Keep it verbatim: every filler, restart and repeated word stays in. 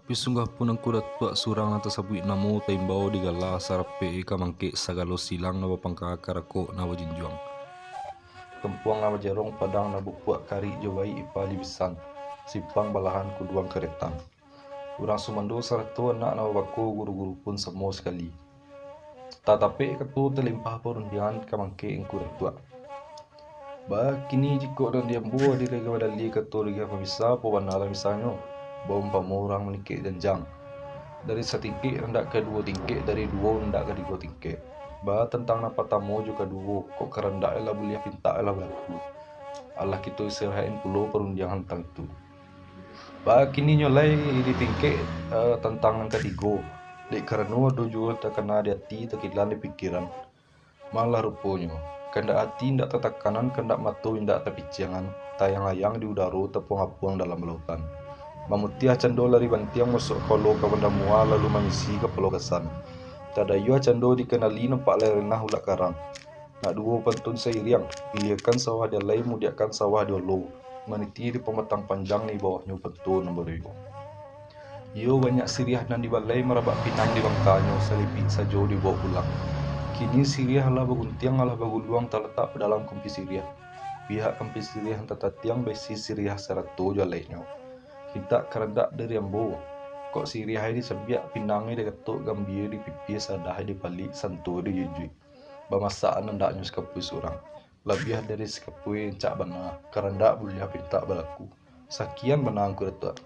Tapi sungguah pun Angku Datuak surang nan tasabuik namo, taimbau digala, sarapek ka mangkek sagalo silang nan bapangka, karakok nan bajinjuang, tampuang nan bajarong, padang nan bapuak, karik jo baik ipa libisan, simpang balahan kuduang karetan. Urang sumando sarato anak nan babako, guru-guru pun samo sakali. Tatapek kato talimpah parundiangan ka mangkek Angku Datuak. Bakini jikok nan di ambo ado lagi badali kato dek pambisa, apo bana lah misalnyo, baumpamo urang manikek janjang. Dari satingkek nandak ka duo tingkek, dari duo nandak ka tigo tingkek. Ba tantang nan patamo jo kaduo, kok karandak lah buliah, pintak lah balaku. Alah kito istirahatin pulo parundiangan tantang itu. Bakininyo lai di tingkek, eh, tantang nan katigo, dek karano ado juo takana di ati, takilan di pikiran. Malah ruponyo, kandak ati indak tatakanan, kandak mato indak tapiciangan, tayang-ayang di udaro, tapuang-apuang dalam lautan. Mamutiah cando lari bantiang, masuak kolo ka bandamua, lalu mangisi kapalo gasan. Tadayuah cando dikanali, nampak lai ranah ulak karang. Nak duo pantun sairiang, iliakan sawah di alai, mudiakan sawah di olo, maniti di pamatang panjang, di bawahnyo pantun nan baruyo. Iyo banyak siriah nan di balai, marabak pinang di bangkanyo, salipik sajo dibaok pulang. Kini siriah lah baguntiang, alah baguluang, talatak dalam kampi siriah. Pihak kampi siriah nan tatatiang baisi siriah sarato jo alaiknyo. Pintak karandak dari ambo, kok siriah disambiak, pinangnyo digatok, gambia dipipih, sadah dipalik, santo dijujuik. Bamasak andaknyo sakapui surang. Labiah dari sakapui rancak bana, karandak buliah pintak balaku. Sakian bana Angku Datuak.